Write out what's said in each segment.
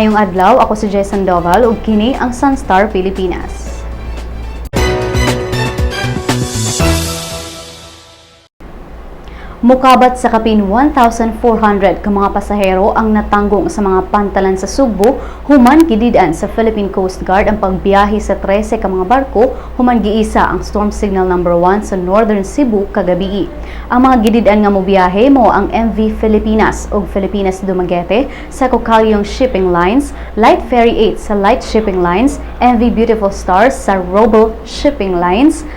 Maayong adlaw, ako si Jason Doval ug kini ang Sunstar Pilipinas. Mukabat sa kapin 1,400 ka mga pasahero ang natanggong sa mga pantalan sa Sugbo human gidid-an sa Philippine Coast Guard ang pagbiyahe sa 13 ka mga barko human giisa ang storm signal number 1 sa Northern Cebu kagabi. Ang mga gidid-an nga mobiyahe mao ang MV Filipinas ug Filipinas Dumaguete sa Cocaliong Shipping Lines, Light Ferry 8 sa Light Shipping Lines, MV Beautiful Stars sa Robel Shipping Lines,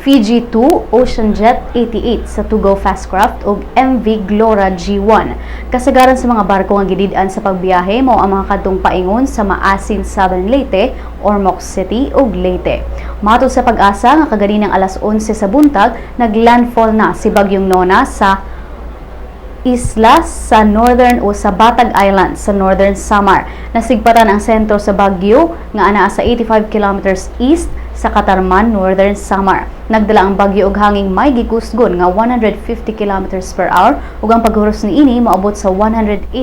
Fiji 2, Ocean Jet 88 sa Tugo Fastcraft ug MV Glora G1. Kasagaran sa mga barko nga gidid-an sa pagbiyahe mao ang mga kadtong paingon sa Maasin, Southern Leyte, Ormoc City ug Leyte. Matod sa PAGASA nga kaganinang alas 11 sa buntag, naglandfall na si Bagyong Nona sa isla sa northern o sa Batag Island sa Northern Samar. Nasigpatan ang sentro sa bagyo nga anaa sa 85 kilometers east sa Catarman, Northern Samar. Nagdala ang bagyo og hanging may gikusgon nga 150 kilometers per hour ug ang paghuros niini moabot sa 185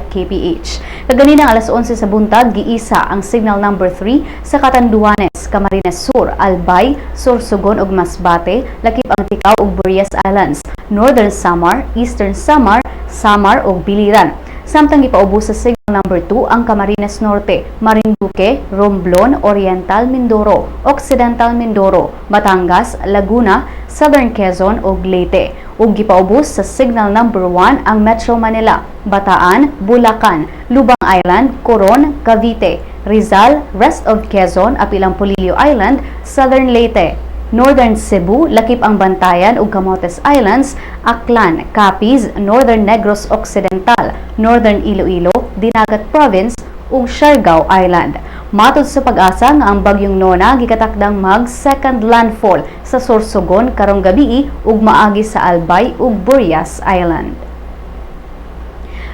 kph. Kaganinang alas 11 sa buntag, giisa ang signal number 3 sa Catanduanes, Camarines Sur, Albay, Sorsogon ug Masbate, lakip ang Ticao ug Burias Islands, Northern Samar, Eastern Samar, Samar ug Biliran. Samtang gipaubos sa signal number 2 ang Camarines Norte, Marinduque, Romblon, Oriental Mindoro, Occidental Mindoro, Batangas, Laguna, Southern Quezon ug Leyte. Ug gipaubos sa signal number 1 ang Metro Manila, Bataan, Bulacan, Lubang Island, Coron, Cavite, Rizal, rest of Quezon, apil ang Polillo Island, Southern Leyte, Northern Cebu, lakip ang Bantayan ug Camotes Islands, Aklan, Capiz, Northern Negros Occidental, Northern Iloilo, Dinagat Province ug Siargao Island. Matod sa PAGASA nga ang bagyong Nona gikatakdang mag second landfall sa Sorsogon karong gabii ug maagi sa Albay ug Burias Island.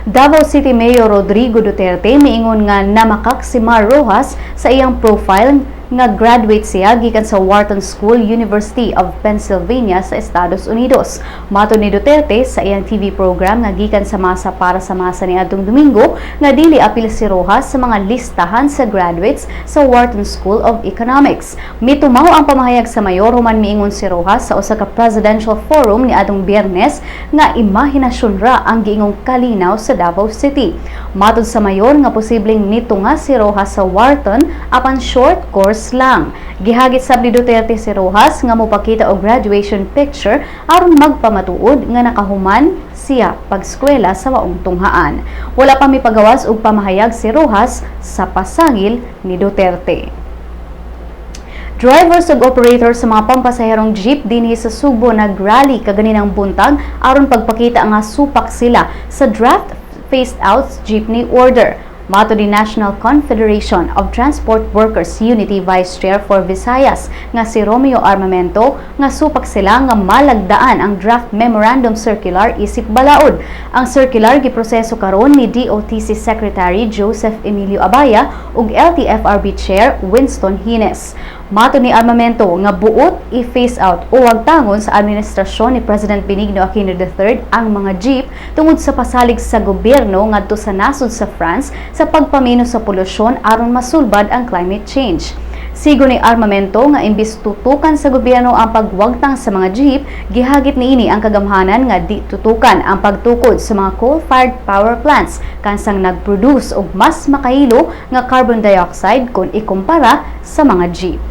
Davao City Mayor Rodrigo Duterte miingon nga namakak si Mar Roxas sa iyang profile nga graduate siya gikan sa Wharton School, University of Pennsylvania sa Estados Unidos. Matod ni Duterte sa iyang TV program nga gikan sa Masa para sa Masa niadtong Domingo nga dili apil si Roxas sa mga listahan sa graduates sa Wharton School of Economics. Mitumaw ang pamahayag sa mayor human miingon si Roxas sa usa ka presidential forum niadtong Biyernes nga imahinasyon ra ang giingong kalinaw sa Davao City. Matod sa mayor nga posibleng nitunga si Roxas sa Wharton apan short course lang. Gihagit sab ni Duterte si Roxas nga mopakita og graduation picture aron magpamatuod nga nakahuman siya pagskwela sa maong tunghaan. Wala pa mipagawas og pamahayag si Roxas sa pasangil ni Duterte. Drivers ug operators sa mga pampasaherong jeep dinhi sa Sugbo nag-rally kaganinang buntag aron pagpakita nga supak sila sa draft phased out jeepney order. Matod ni National Confederation of Transport Workers Unity Vice Chair for Visayas nga si Romeo Armamento nga supak sila nga malagdaan ang draft memorandum circular isip balaod. Ang circular giproseso karon ni DOTC Secretary Joseph Emilio Abaya ug LTFRB Chair Winston Gines. Matod ni Armamento nga buot i-phase out o wagtangon sa administrasyon ni President Benigno Aquino III ang mga jeep tungod sa pasalig sa gobyerno ngadto sa nasod sa France sa pagpamino sa polusyon aron masulbad ang climate change. Sigo ni Armamento nga imbis tutukan sa gobyerno ang pagwagtang sa mga jeep, gihagit niini ang kagamhanan nga di tutukan ang pagtukod sa mga coal-fired power plants kansang nagproduce og mas makahilo nga carbon dioxide kung ikumpara sa mga jeep.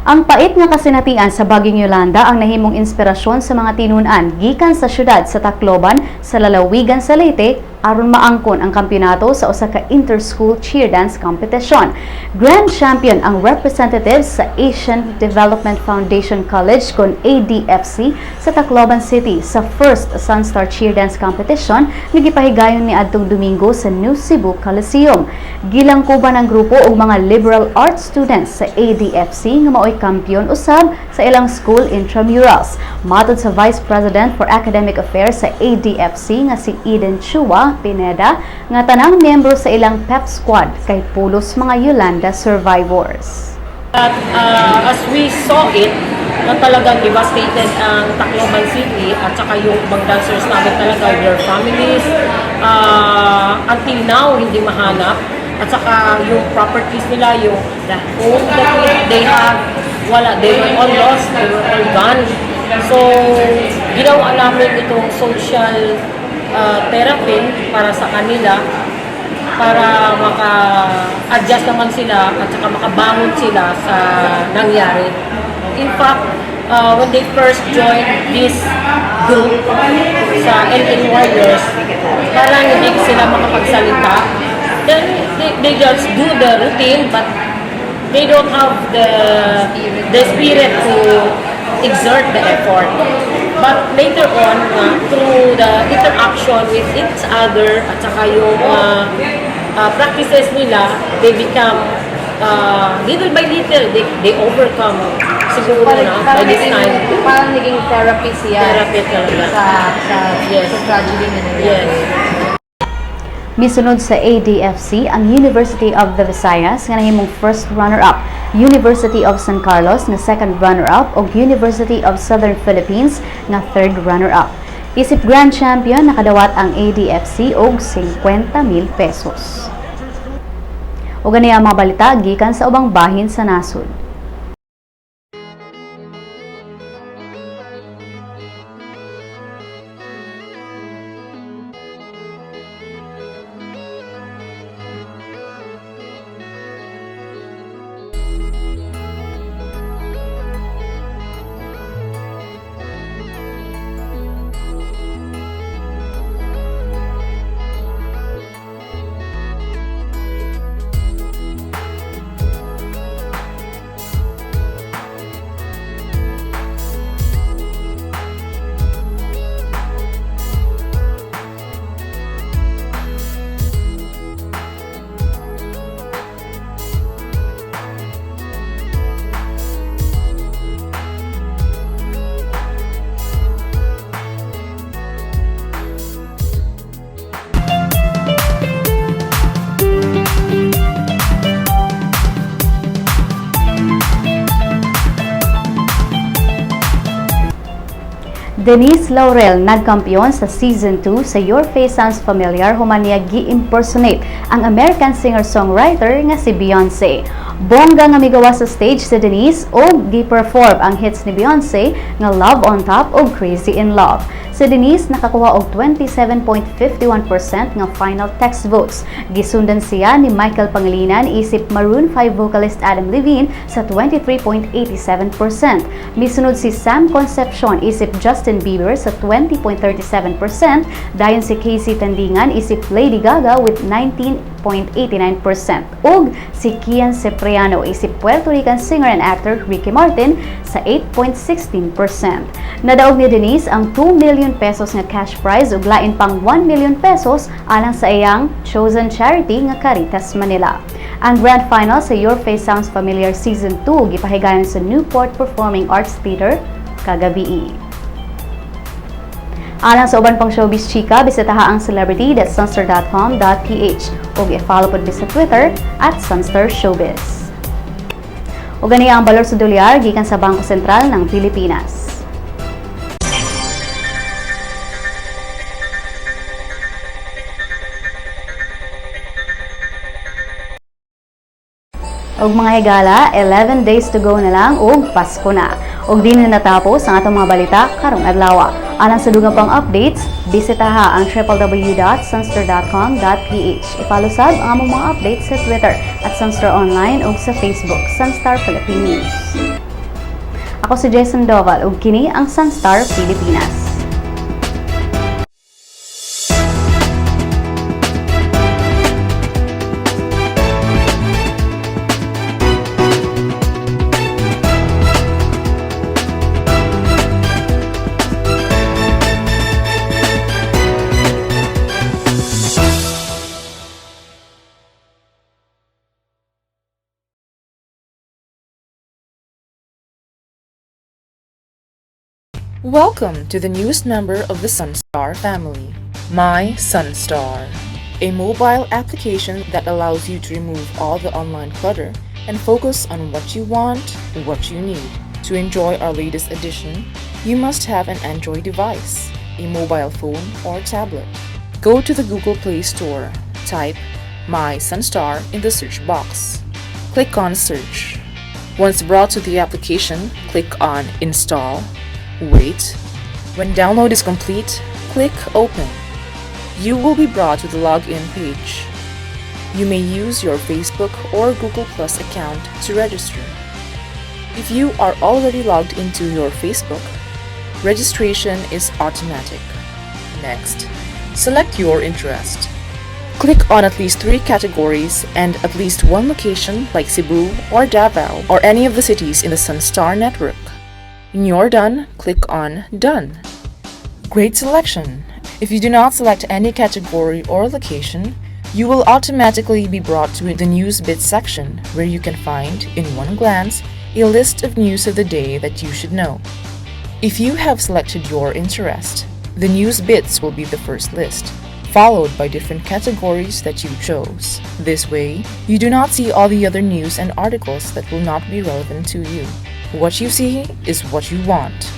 Ang pait nga kasinatian sa Bagyong Yolanda ang nahimong inspirasyon sa mga tinun-an gikan sa syudad sa Tacloban sa lalawigan sa Leyte aron maangkon ang kampeonato sa usa ka inter-school cheer dance competition. Grand champion ang representatives sa Asian Development Foundation College kon ADFC sa Tacloban City sa first Sunstar Cheer Dance Competition nga gipahigayon niadtong Domingo sa New Cebu Coliseum. Gilangkuban ang grupo og mga liberal arts students sa ADFC nga maoy kampiyon usab sa ilang school intramurals. Matod sa Vice President for Academic Affairs sa ADFC nga si Eden Chua Pineda nga tanang miyembro sa ilang pep squad kay pulos mga Yolanda survivors. At as we saw it, na talagang devastated ang Tacloban City at saka yung ibang dancers namin talaga, their families, Until now, hindi mahanap. At saka yung properties nila, yung the home that they have, wala. They were all lost, they were all gone. So, ginawa namin itong social therapy para sa kanila para maka-adjust naman sila at saka makabangon sila sa nangyari. In fact, when they first joined this group sa LA Warriors, parang hindi sila makapagsalita. Then they just do the routine, but they don't have the spirit to exert the effort. But later on, through the interaction with each other at saka yung practices nila, they become little by little, they overcome siguro Parang, na by parang, this naging, time. Parang naging therapy siya Therapy talaga. sa sa tragedy na nangyari. Yes. Misunod sa ADFC ang University of the Visayas nga nahimong first runner-up, University of San Carlos nga second runner-up ug University of Southern Philippines nga third runner-up. Isip Grand Champion, nakadawat ang ADFC og 50,000 pesos. Ug ani ang mga balita gikan sa ubang bahin sa nasod. Denise Laurel nagkampiyon sa Season 2 sa Your Face Sounds Familiar human niya gi-impersonate ang American singer-songwriter nga si Beyonce. Bongga nga migawas sa stage si Denise og gi-perform ang hits ni Beyonce nga Love on Top ug Crazy in Love. Si Denise nakakuha og 27.51% nga final text votes. Gisundan siya ni Michael Pangilinan isip Maroon 5 vocalist Adam Levine sa 23.87%. Misunod si Sam Concepcion isip Justin Bieber sa 20.37%, dayon si KC Tandingan isip Lady Gaga with 19.89% ug si Kean Cipriano isip Puerto Rican singer and actor Ricky Martin sa 8.16%. Nadaog ni Denise ang 2 million pesos nga cash prize ug lain pang 1 million pesos alang sa iyang chosen charity nga Caritas Manila. Ang grand final sa Your Face Sounds Familiar Season 2 gipahigayon sa Newport Performing Arts Theater kagabii. Alang sa uban pang showbiz chika, bisitaha ang celebrity.sunstar.com.ph ug i-follow pod mi sa Twitter @SunstarShowbiz. Ug ani ang balor sa dolyar gikan sa Bangko Sentral ng Pilipinas. Og mga higala, 11 days to go na lang ug Pasko na. Ug di na natapos ang atong mga balita karong adlaw. Alang sa dugang pang updates, bisitaha ang www.sunstar.com.ph. I-follow sab ang among mga updates sa Twitter @SunstarOnline ug sa Facebook, Sunstar Philippine News. Ako si Jason Doval ug kini ang Sunstar Pilipinas. Welcome to the newest member of the Sunstar family, My Sunstar, a mobile application that allows you to remove all the online clutter and focus on what you want, what you need. To enjoy our latest edition, you must have an Android device, a mobile phone or tablet. Go to the Google Play Store. Type "My Sunstar" in the search box. Click on Search. Once brought to the application, click on Install. Wait. When download is complete, click Open. You will be brought to the login page. You may use your Facebook or Google Plus account to register. If you are already logged into your Facebook, registration is automatic. Next, select your interest. Click on at least three categories and at least one location, like Cebu or Davao or any of the cities in the Sunstar network. When you're done, click on Done. Great selection! If you do not select any category or location, you will automatically be brought to the News Bits section, where you can find, in one glance, a list of news of the day that you should know. If you have selected your interest, the News Bits will be the first list, followed by different categories that you chose. This way, you do not see all the other news and articles that will not be relevant to you. What you see is what you want.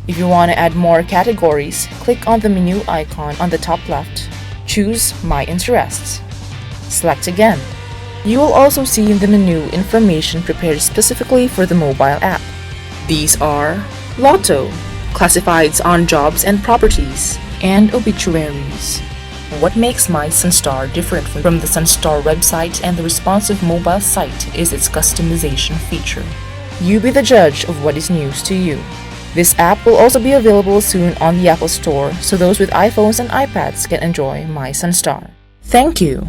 If you want to add more categories, click on the menu icon on the top left. Choose My Interests. Select again. You will also see in the menu information prepared specifically for the mobile app. These are Lotto, classifieds on jobs and properties, and obituaries. What makes My Sunstar different from the Sunstar website and the responsive mobile site is its customization feature. You be the judge of what is news to you. This app will also be available soon on the Apple Store, so those with iPhones and iPads can enjoy My Sunstar. Thank you.